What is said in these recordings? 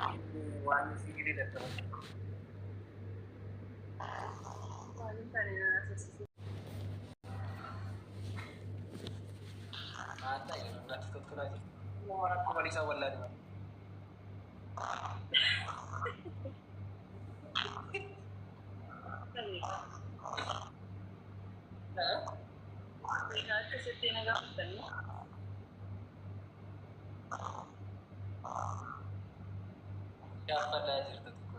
Waan sigirii dadhaban. Maaliin taane na asirsiise. Maal ta'e natti tottolaa jira. Nama rakkoo baliisaa wallaalee. Akkasitti na gaafatanii. Gaaffataa jirta tokko.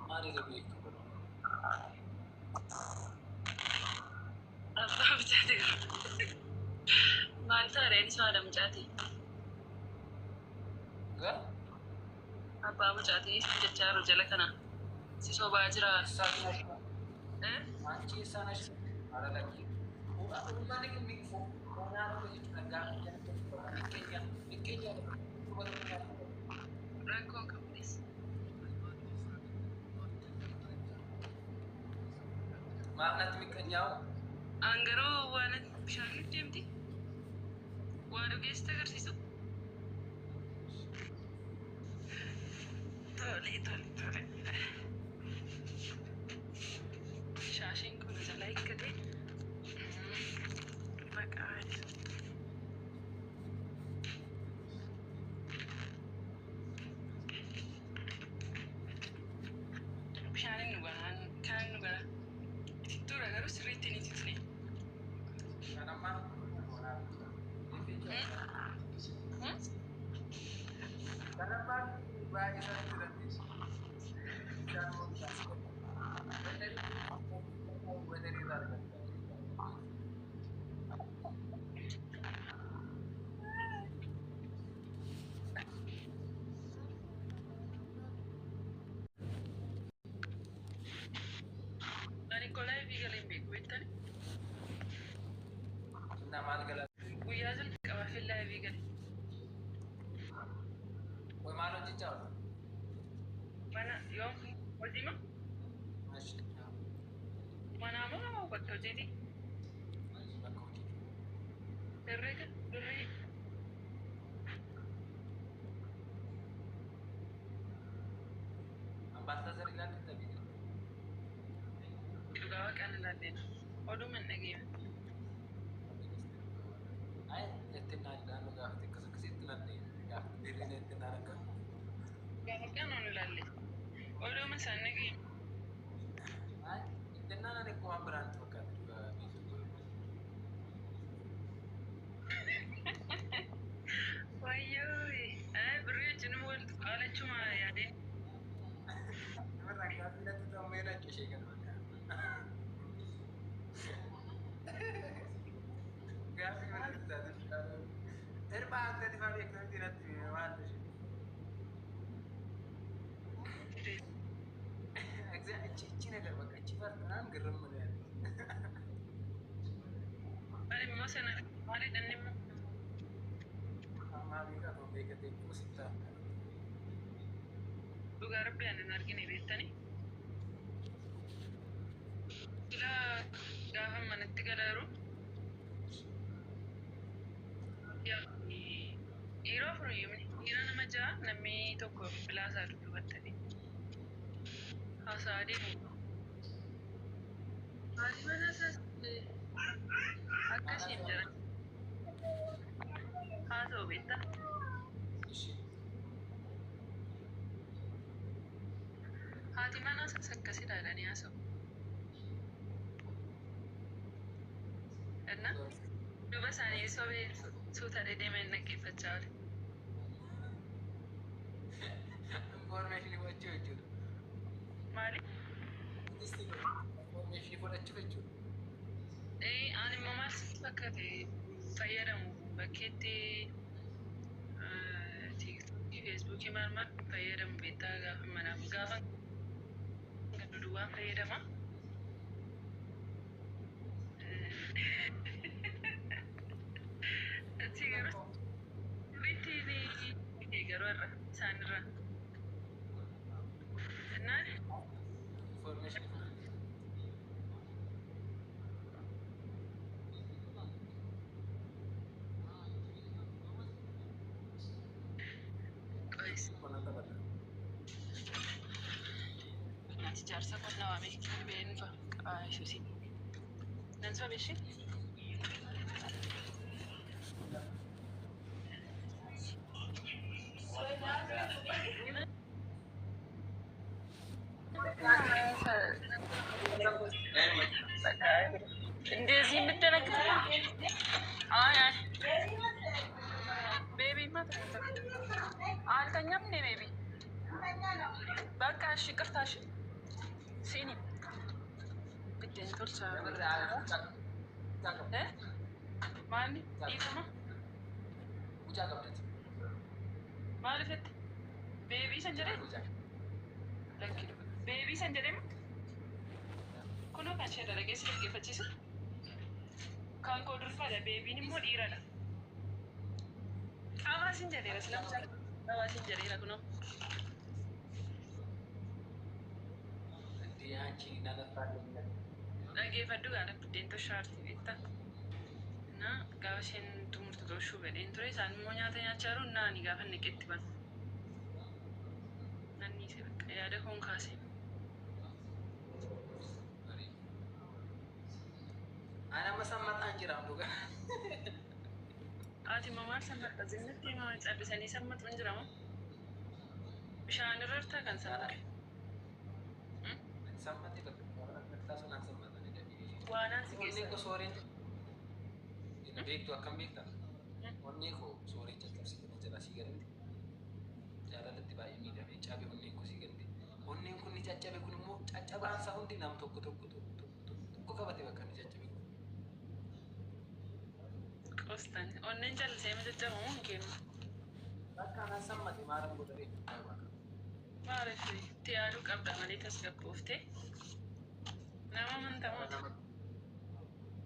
Maaliif beektu kun? Abbaa mucaatii maal ta'a reen haadha mucaatii? Abbaa mucaatii jechaa jiru jala kana si sobaa jira. Anchi isaan achi haala lakkii. Uummanni kun foonaa dhufe jechuudha gaafa miqqeenya miqqeenya Rakkoon qabdis. Maaf natti miqqeenyaa'u? An garuu waan bishaan nutti deemti. Waa dhugeessite agarsiisu. Tole tole tole. Shaashiin kun jala hiikkate. Maqaa bishaan inni dhugaa kan inni dhugaa. Itittuudha garuu sirriitti hin ititne. Kan ammaa kan ammaa baay'ee isaan jiran bishaan weatherii irraa argatu. Ani kolaa fi galee hin beeku beektani. Maal gala? Guyyaa sun qaba fillaa fi gale. Way maal hojjechaa oolu? Mana yoom hojii moo? Manaa moo bakka hojiiti? Bakka hojii. Herreega birrii Ambaasaadar ilaallu tabii. Dhugaa waaqaan ilaalleen oduu man dhageenya. Ay, itti naan naannoo gaafate akkas akkasitti naan gaafate birriin itti naan akka. Waaqaan on ilaalle oduu isaan dhageenya. Ay, itti naan ani waan biraan fakkaate dhugaa. Wayyoo birrii wajjin wal qaalachuma yaadeen. Namarraa gaaffii natti ta'u mee naqe ishee kana bakka. Gaaffii mana taate Irba akka tifaa beekamti natti maal ishee. እቺ ነገር በቃ እቺ part ምናምን ግርም ነው ያለኝ። Ani immoo sana maalidha inni immoo? Ammaa beekaa ta'u beekatee kuusittaa. Dhugaa rabbi ani hin argine beektani. Silaa gaafa manatti galaaru dhiira afur iyyuu dhiira nama ja'a namni tokko bilbilaa isaa dudduubattanii haasa'aa deemu. Haati mana isaas akkasiin jira. Haasa'u beektaa? Haati mana isaas akkas ilaalanii haasa'u. እና duuba isaanii sobee suuta deeman dhaggeeffachaa oole. Information fudhachuu jechuudha. Maali? Information fudhachuu jechuudha. Ani immoo maal sitti fakkaate fayyadamu bakkeetti tiiktookii, feesbuukii maal maal fayyadamu beektaa gaafa manaaf gaafa gaddu duwwaan fayyadama. Achi garuu sirriitti garuu irra isaan Jaarsa qonnaa waamee beenfa qabaashuusi. Nan sobe ishee. እንደዚህ የምደነግጥ አይ አይ ቤቢማ አልተኛም እንዴ ቤቢ? በቃ እሺ፣ ይቅርታ እሺ። ሲኒ biddeen tolcha maali dhiifama Mucaa qabdati. maaliif jette beebii san jedhee lakki beebii san jedhee kunoo kan ishee dalagee si dhaggeeffachiisu kan koo durfaadha beebiin immoo dhiiradha. Qabaa sin jedheera sila qabaa sin jedheera kunoo. እንዲህ አንቺ እናነፋለን። Dhageeffadhu gaara biddeen toshaarti beektaa. Na gaafa isheen xumurtu toshuu badheen ture isaan immoo nyaata nyaachaa jiru na ani gaafa neqetti banu. Nanni isa bakka yaada koon kaase. Ani amma sammaxaan jira dhugaa. Ati immoo maal sammatta zinnatti hima callisanii sammatu hin jiramoo? Bishaan irra jirtaa kan sammatu. Sammatti tokko sunaan sammatanii dhaqee. Waanaan si Onnee keessa. koo sooreen beektu akkam beektaa? Onnee koo sooreen caccabsite na jala sii galte. Jaalalatti baay'ee miidhamee cabe onneen koo sii galte. Onneen kun ni caccabe kun immoo caccabaan isaa hundi nam tokko tokko tokko tokko tokko tokko qabate bakka inni caccabe kun. Qostan. Onneen callisee ma caccabamu hin kennu. Bakka anaan sammate maalan godhadhee Maaliif itti yaaduu qabda malee tasgabbooftee? Nama amantamoota.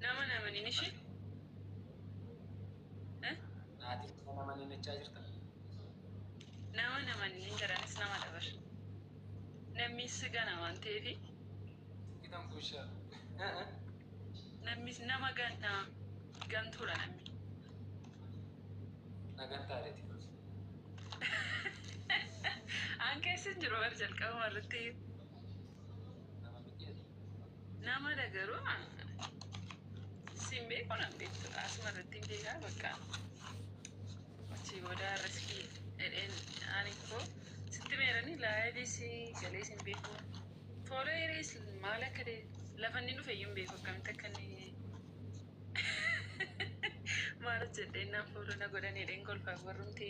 Nama namaniin ishee. Naati nama neenachaa jirta. Nama namaniin jedhanis nama dabar. Namni si gana waan ta'eef Kitan kuushaa. namni nama ganaa gantuudha namni. Nagan taareeti. An keessa hin jiru bar jalqabuma irratti Nama mijeeti. nama garuu sin beeku nan beektu asuma irratti hin beekaa bakka achii booda riskii jedheen ani koo sitti meeranii laayilii si galee sin beeku fooloo hiriis maal akka ta'e lafa inni dhufe iyyuu hin beeku akkamitti akka inni maal jedheen naan fooloo na godhan jedheen kolfaaf warrumti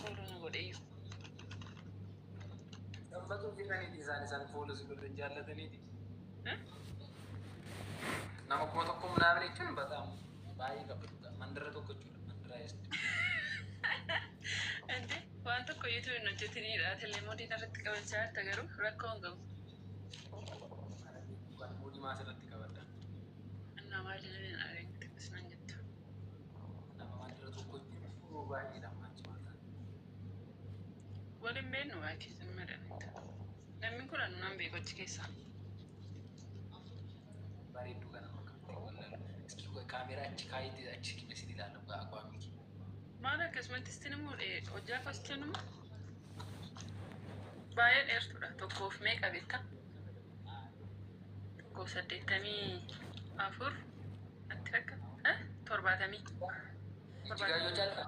fooloo na godhe iyyuu. Sammatu jedhaniiti isaan isaan fuula si godhan jaallataniiti. Nama 1000 ምናምን jechuun በጣም baay'ee qabdu mandara tokko jechuudha mandara eesti. እንዴ waan tokko iyyuu hin hojjetinidha. Telemoodiin irratti qabachaa jirta garuu rakkoo hin qabu. Muudii maas irratti qabadha. Innaa maal jedhanii akkas naan jettu. Nama mandara tokko jechuun baay'eedha maachi maal ta'a. Waliin beeknu waa keessa madanitti. Namni kun anu nan beeku achi keessaa. Bareedduu kana akkamitti wallaalu. Iski kaameraa achi kaayitti achi kimesin ilaalu aqwaamii kee. Maal akkasumatti istiin immoo hojjaa kosteen immoo baay'ee dheertuudha. Tokkoof meeqa beektaa? 1.84 natti fakkaata. 70. Ijjigaayyoo caalta?